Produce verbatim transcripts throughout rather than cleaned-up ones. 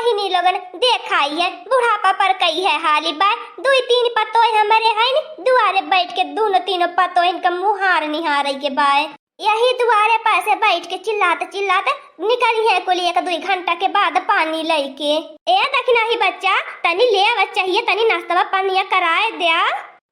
इन्हीं लोगन देखाई है, बुढ़ापा पर कई है हाली बाय। दुई तीन पतोह हमरे हैं न, दुआरे बैठ के दूनो तीनों पतोहन का मुहार निहारे के बाय। यही दुआरे पर से बैठ के चिल्लात चिल्लात निकली है कुल एक दुई घंटा के बाद पानी लइके। ए दखिनही बच्चा, तनी ले आवा चाहिए, तनी नाश्तवा पानिया कराए द्या।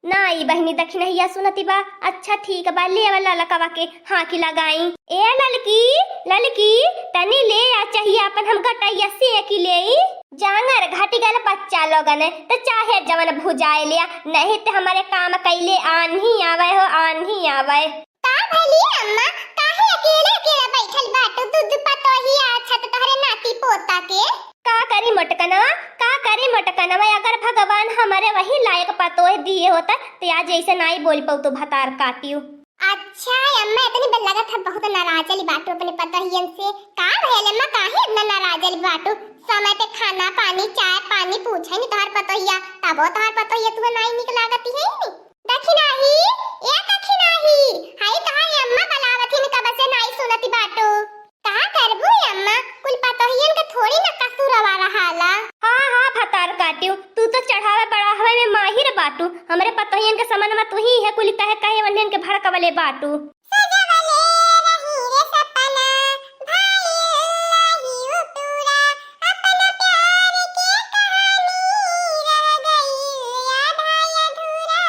नाई बहिनी दखिनहिया सुनती बा। अच्छा ठीक बा, ले आवा ललकवा के हाँकी लगाई। ए ललकी, ललकी, तनी ले आ चाहिए अपन हम गटैया सेंकी लेई। जांगर घटी गल बच्चा लोगन, त चाहे जवन भुजाए लिया, नहीं त हमरे काम कैले आन्ही आवे हो, आन्ही आवे। का भली अम्मा, काहे अकेले अकेले बैठल बाटू? दू दू पतोहिया अच्छा त तोहरे नाती पोता के। का करी मोटकनवा, का करी मोटकनवा, अगर भगवान हमरे वही लायक पतोह दिए होता, त आज ऐसे नाई बोल पउतू भतार काटियो। अच्छा अम्मा, इतनी बे लगत है बहुत नाराजल बाटू अपने पतोहियन से। का भइल अम्मा, काहे इतना नाराजल बाटू? समय पे खाना पानी, चाय पानी पूछे नी तोहार पतोहिया, तबो तोहार पतोहिया तुहे नाई निक लागती है नी। दखिनही, ए दखिनही, हाय तोहार अम्मा बलावत हिन, कब से नाई सुनती बाटू। का करबू ए अम्मा, कुल पतोहियन के थोड़ी ना कसूरवा रहाला। हाँ, हाँ, भतार काटियो, तू तो चढ़ावे बढ़ावे में माहिर बाटू, हमरे पतोहियन के समनवा तू ही है, कुल कहे कहे वन्हन के भड़कवले बाटू। सजवले रही रे सपना, भाई लाही उतुरा, अपना प्यार के कहानी रह गई आधा अधूरा।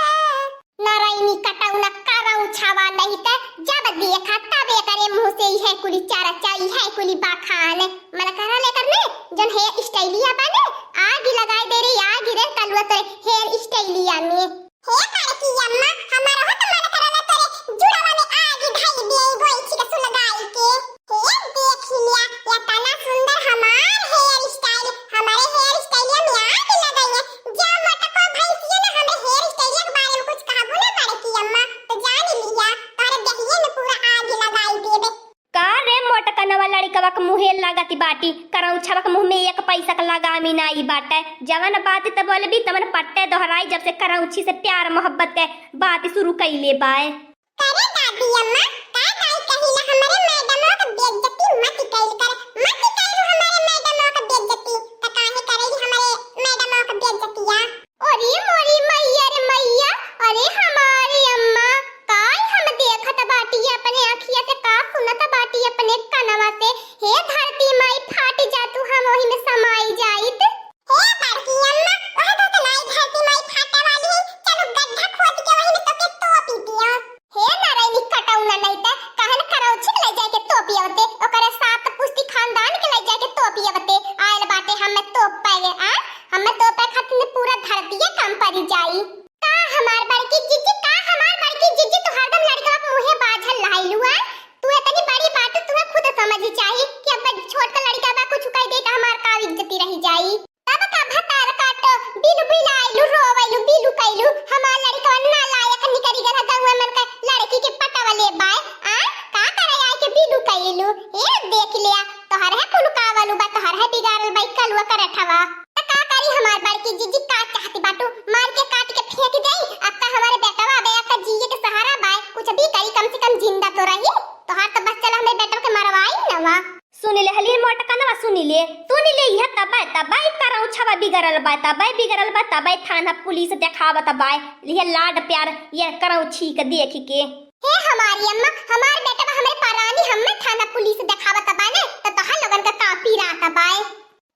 नारायणी कटौना करौछवा नहीं त जब देखा तब एकरे मुँह से इहे कुली चर्चा, इहे कुली बखान। मन करा लेकर ने जौन hair styleिया बने, आग लगाई दे रे, आग रे कलुआ तोरे hair styleिया में। हे बड़की अम्मा, हमार हो त मन करला तोरे जुड़वा में आग धई दे गोइठी के सुलगाई के। हे देख लिया, एतना सुंदर हमार hair style, हमारे hair styleिया में आग लगाई है। जा मोटको भैंसिया ना हमरे hair styleिया के बारे में कुछ कहबू ना बड़की अम्मा, तो जान लिया, तोहरे देहिए में पूरा आग लगाई देबे। का रे मोटकनवा लड़िकवा के मुँहे लागत बाटी, करौछवा के मुँह में एक पैसा के लगामी नाई बाटे। जवन बात त बोलबी तवन पट्टे दोहराई, जब से करौछी से प्यार मोहब्बत के बात शुरू कइले बाय। करे दादी अम्मा, का नाई कहिला हमरे मैडमवा के बेइज्जती मत कइल कर, मत कइल हमरे मैडमवा के बेइज्जती, त काहे करई हमरे मैडमवा के बेइज्जतिया? अरे मोरी मैया रे मैया, अरे हमारी अम्मा, काई हम देखत बाटी अपने अखिया से, का सुनत बाटी अपने कनवा से। हे धरती माई, फाट जा तू, हम ओही में समाई जाइत। हे बड़की अम्मा, वह तो नाई धरती माई फाटे वाली है, चलो गड्ढा खोद के वही में तो के तोपी दिया। हे नारायणी कटौना नहीं त कहन करौछी के ले जाए के तोपी अवते, ओकरे सात पुस्ती खानदान के ले जाए के तोपी अवते, आयल बाटे हमें तोप पाए आ, हमें तोपे खातिर पूरा धरतीये काम पड़ी जाई। का हमार बड़की जीजी, का हमार बड़की जीजी, तू हरदम लड़िकवा के मुँहे बाझल रहलू आ? तू इतनी बड़ी बाटू, तुहे खुद समझ चाही कि अब छोट का लड़िका बा, कुछ कह दे त हमार का इज्जती रही जाई। तब का भतार काटो, बिलु बिलाइलू, रोवैलू, बिलु कैलू, हमार लड़िकवा नालायक निकरी गल है, गौवा मन का लड़की के पटवले बाय, आ? का करे आए के बिलु कैलू? ए, देख लिया, तोहर है कुल कावलू बा, तोहर है बिगाड़ल बाई कलुआ करठवा। त का करी हमार बड़की जीजी, का चाहती बाटू? मार के काट के फेंक देई? अब त हमारे बेटवा बे, अब त जिए के सहारा बाय, कुछ भी करी, कम से कम जिंदा तो रही। तोहार त बस चला हमरे बेटवा के मरवाई नवा। सुन ले हली मोटकनवा, सुन ले, सुन ले, इहे तबै, तबै करौछवा बिगड़ल बा, तबै बिगड़ल बा, तबै थाना पुलिस देखावत बा, इहे लाड प्यार ये करौछी के देख के। हे हमारी अम्मा, हमार बेटवा हमरे परानी, हमें थाना पुलिस देखावत बा ने, त तोहार लोगन का का पीरात बा?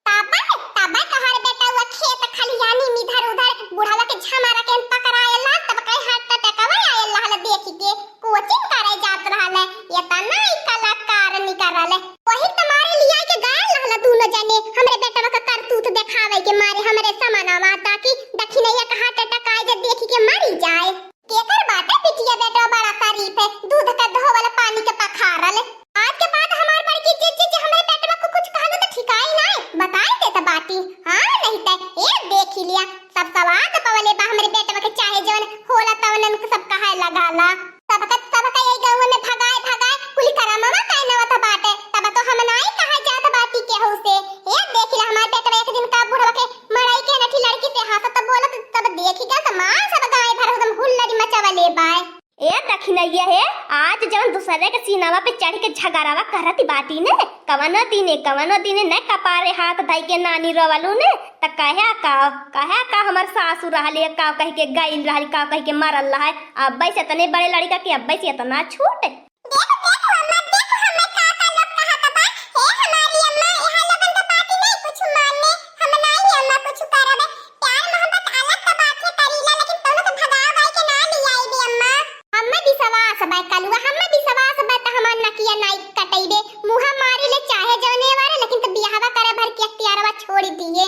तबै, तबै तोहार बेटवा खेत खलिहानी में इधर उधर बुढ़वा के झमारा के पकड़ाए ला, तब कई हार्ट अटैकवा आयल रहल देखी के, कोचिंग करे जात रहल, एतना ई कलाकार निकरल। वही त मारे लिया के गयल रहल दूनो जने, हमरे बेटवा का करतूत देखावे के मारे हमरे समनवा, ताकि दखिनैया का हार्ट अटैक आए जे देखी के मरी जाए। केकर बाटे बिटिया बेटवा बड़ा शरीफ है, दूध का धोवल पानी के पखारल। आज के बाद हमार बड़की जीजी जे हमरे बेटवा को कुछ कहलो त ठिकाई नाय, बताई देत बाटी। हाँ, नहीं त ए देखी लिया, सब सवाद पवले बा हमरे बेटवा के, चाहे जवन होला तवन उनके सब कहाए लगाला। सबका, सबका ये गाँव में भगाए, भगाए कुल करमवा काहे नवत बाटे, तब तो हम नाय कहा जात बाटी केहू से। ए देखी ला हमार बेटवा एक दिन का बुढ़वा के मड़ई के नठी लड़की से हंसत बोलत तब देखी के समाज सब गाय भर एकदम हुल्लड़ी मचावले बाय। ए दखिनैया हे, आज जौन दूसरे के सीनावा पे चढ़ के झगड़ावा करत बाटी ने, कवनो दिने, कवनो दिने न कपारे हाथ धइ के नानी रोवलू ने, त कहे का, कहे का हमर सासू रहली, का कह के गइल रहली, का कह के मरल रहे। अब्बै से इतने बड़े लड़िका के अब्बै से इतना छूट। देख, देख, अम्मा, देख, हमें का, का लोग कहत बा। हे हमारी अम्मा, यहाँ लोगन के बात नहीं कुछ मानने, हम नहीं अम्मा कुछ करबे। प्यार मोहब्बत अलग तो बात है करीला, लेकिन तोहनो के भगाव गाय के ना ले आई बे अम्मा। हमें विश्वास बा कलुआ, हमें विश्वास बा त हमार नकिया नाई कटैबे। मुहा मारी ले चाहे जौने वारे, लेकिन त बियाहवा करे भर के अख्तियारवा छोड़ दिए।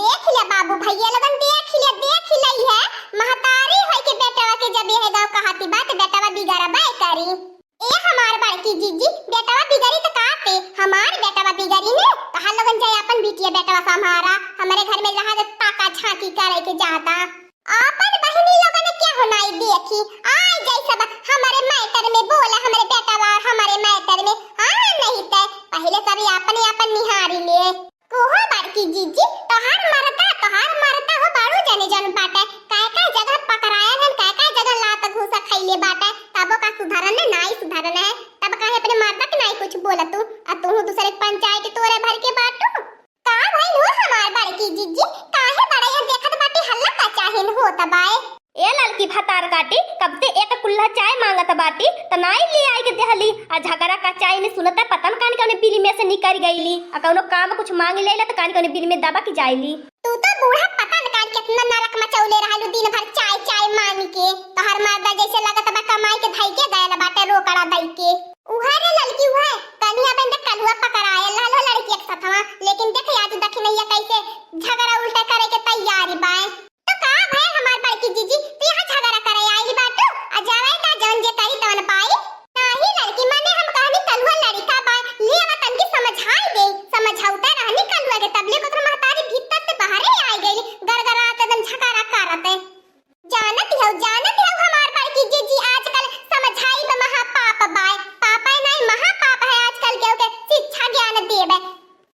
देख ले बाबू भैया लोगन, देख ले, देख ले है महतारी होई के बेटवा के जब यह गाँव कहती बात बेटवा बिगड़बे करी। ए हमार बड़की जीजी, बेटवा बिगड़ी त का ते? हमार बेटवा बिगड़ी ने, तहार लोगन जाए अपन बिटिया बेटवा संभारा, हमरे घर में रहा दे ताका झांकी करे के जाता। आपन बहिनी लोगन के हो नाई देखी, आय जाई सब हमरे मैटर में बोला, हमरे बेटवा और हमरे मैटर में। हाँ, नहीं ते पहले सब आपन आपन निहारी ले। कोहो बड़की जीजी, तोहार मरदा, तोहार मरदा हो बड़ू जने जन बाटे। काय काय जगह पकड़ायल हन, काय काय जगह लात घूसा खइले बाटे, तबो का सुधरन है, नाई सुधरन है। तब काहे अपने मरदा के नाई कुछ बोला तू, आ तू दूसरे के पंचायत तोरे भर के बाटू। का भइल हो हमार बड़की जीजी, काहे बड़ा यहाँ देखत बाटी हल्ला का चाहेन होत बाए? ए ललकी भतार काटी, कब से एक कुल्ला चाय मांगत बाटी, त नाई ले आई के देहली, आ झगड़ा का चाय में सुनत है, पता न कान कौने बिल में से निकल गईली, आ कौनो काम कुछ मांग लेला त कान कौने बिल में दबा के जाइली। तू तो बूढ़ा पता न कान कितना नरक मचौले रहलू, दिन भर चाय चाय मांग के, तोहर मर्दा जैसे लगत बा कमाई के धई के गयल बाटे रोकड़ा दई के। उहे रे ललकी उहे, कनिया बन के कलुआ पकड़ायल रहलो लड़की एक सथवा, लेकिन देख आज दखिनैया कैसे झगड़ा उल्टा करे के तैयारी बाए। तो का भय हमार बड़की जीजी, तू यहाँ झगड़ा करे आइल बाटू? आ जावे दा जौन जे करी तवन पाई। नाही लड़की, मने हम कहनी कलुआ लड़िका बा, ले आवा तनकी समझाई दे। समझौता रहनी कलुआ के, तबले ओकर महतारी भीतर से बाहरे आ गई, गड़गड़ात एकदम झगड़ा करत है। जानत हौ, जानत हौ हमार बड़की जीजी, आजकल समझाई में महापाप बाय। पापे नहीं महापाप है आजकल केहू के शिक्षा ज्ञान देवे।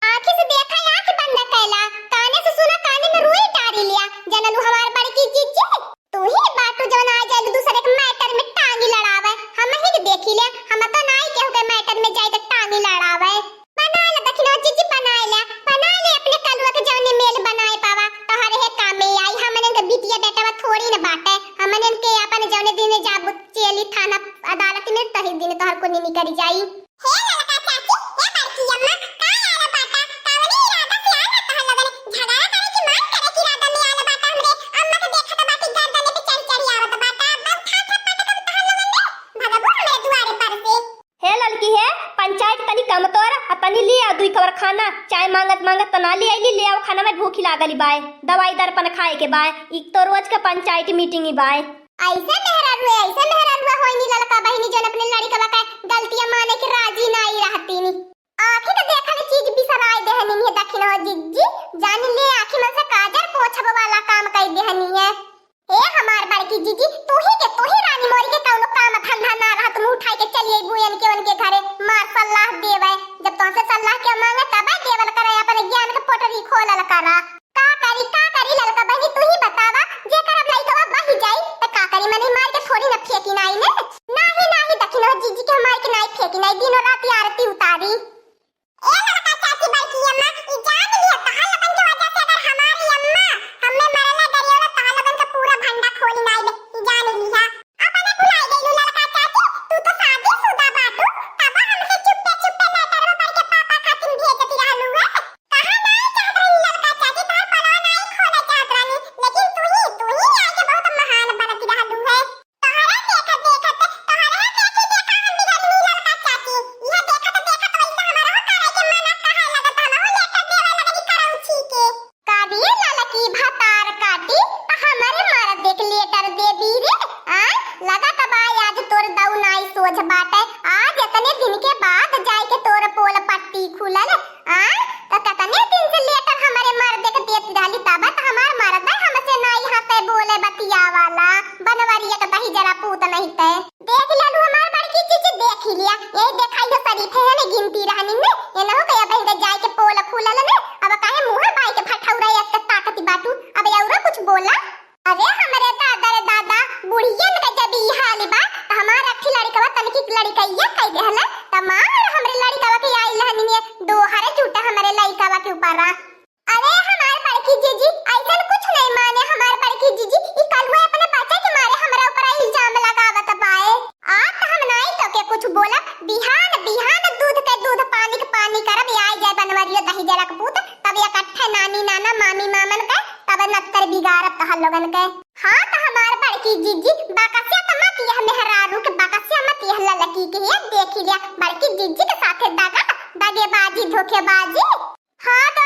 आँखी से देखा आँख बंद कैला, काने से सुना काने में रुई डारी लिया। जनलू हमार बड़की जीजी, तू ही बाटू जवन आ जालू दूसरे के मैटर में टांगी लड़ावे। हम ही के देखी ले, हम तो नाई केहू के मैटर में जाए तो टांगी लड़ावे। बनाए ला दखिनवा जीजी, बनाए ला, बनाए ले अपने कलुआ के जौने मेल बनाए पावा, तोहरे हे कामे आई। हमनन के बिटिया बेटवा थोड़ी न बाटे, हमनन के अपन जौने दिन जाबू चेली थाना अदालत में तही दिन तोहर कुनी निकल जाई। हे ललका चाची, हे बड़की अम्मा, का आला बाटा? कवने इरादा से आला तोहर लोगन? झगड़ा करे की मार करे की इरादा में आला बाटा? हमरे अम्मा के देखत बाटी गर्दन पे चढ़ चढ़ आवत बाटा, एकदम ठाठा पटकब तोहर लोगन में। भगबू हमरे दुआरे पर से। हे ललकी हे, पंचायत तनी कम तोर, आ तनी ले आ दुई कवर खाना, चाय मांगत मांगत तना ले आइली, ले आओ खाना में भूखी लागली बाय, दवाई दर्पण खाए के बाय, ई तो रोज के पंचायत मीटिंग ही बाय। ऐसे मेहरारुए, ऐसे मेहरारुए होइनी ललका बहिनी जौन अपने लड़िकवा के गलतियां माने के राजी नाई रहतीनी। आँखी के देखल चीज बिसराए देहनी है दखिनवा जीजी, जानी ले आँखी में से काजर पोछब वाला काम कई देहनी है। हे हमार बड़की जीजी, तू ही के, तू ही रानी मोरी के कौनो काम धंधा ना रहत, मुंह उठाई के चली अइबू एनके ओनके घरे, मार सलाह देवे। जब तोहसे सलाह के मांगे तबे देवल करे, अपन ज्ञान के पोटरी खोलल करा। का करी, का करी ललका बहिनी, तू ही बतावा, जेकर अब लइकवा बहि जाई त का करी, मने मार के थोड़ी न फेंकी नाई ने। नाही, नाही दखिनवा जीजी के मार के नाई फेंकी नाई, दिनों रात आरती उतारी। ए ललका चाची बड़की अम्मा, ई जान लिया, तहार लोगन के वजह से अगर हमारी अम्मा हमें मरला गरियोला, तहार लोगन का पूरा भंडा खोली नाई बे, ई जान लिया। अपने भुलाई गइलू ललका चाची, तू तो शादीशुदा बाटू, तब हमसे चुप्पे चुप्पे लेटर में पढ़ के पापा खातिर भेजती रहलू है। कहा नाई चाहत रही ललका चाची, तहार पलवा नाई खोले चाहत रहनी, लेकिन तू ही, तू ही आके बहुत महान बनती रहलू है। तोहरा देखत देखत, तोहरा देखी देखा हम बिगड़नी ललका चाची। इहे देखत देखत वैसे हमरो करे के मन कहे लगत, हमहू लेटर देवे लगनी करौछी के। का रे ललकी भतार काटी, त हमरे मरद के लेटर देबी रे? आय, लगत बा आज तोर दऊ नाई सोझ बाटे। आज इतने दिन के बाद जाए के तोर पोल पट्टी खुलल। आय, त कतने दिन से लेटर हमरे मरद के देत रहली, तब त हमार मरद हमसे नाई हंसे बोले बतियावाला, बनवरिया के दही जरा पूत नहीं ते। देख लेलू हमार बड़की जीजी, देख ही लिया, यही देखाई हो शरीफ है ने गिनती रहनी में, ये न हो गया बहिंदा जाए के पोल खुलल ने, अब काहे मुंह बाई के फठौरा एक ताकती बाटू, अब औरो कुछ बोला। अरे हमरे दादा रे दादा, बुढ़ियन का जब ई हाल बा, त कि लड़कइया कह देहला, त मार हमरे लड़कवा के आई लहनी है, दोहरे झूठा हमरे लड़कवा के ऊपर। अरे हमार बड़की जीजी, ऐसन कुछ नहीं माने हमार बड़की जीजी, ई कलुआ अपने बच्चे के मारे हमरा ऊपर इल्जाम लगावत बाए। आज त हम नाई तो के कुछ बोलब, बिहान बिहान दूध के दूध पानी के पानी करब, आई जाए बनवरियो दही जरा के पूत, तब इकट्ठे नानी नाना मामी मामन के तब नत्तर बिगाड़ब तोहर लोगन के। हाँ त हमार बड़की जीजी, बकसिया त मत यह मेहरारू के बकसिया मत यह ललकी के ये देखी लिया, बड़की जीजी के साथे दगा, दगेबाजी, धोखेबाजी। हाँ त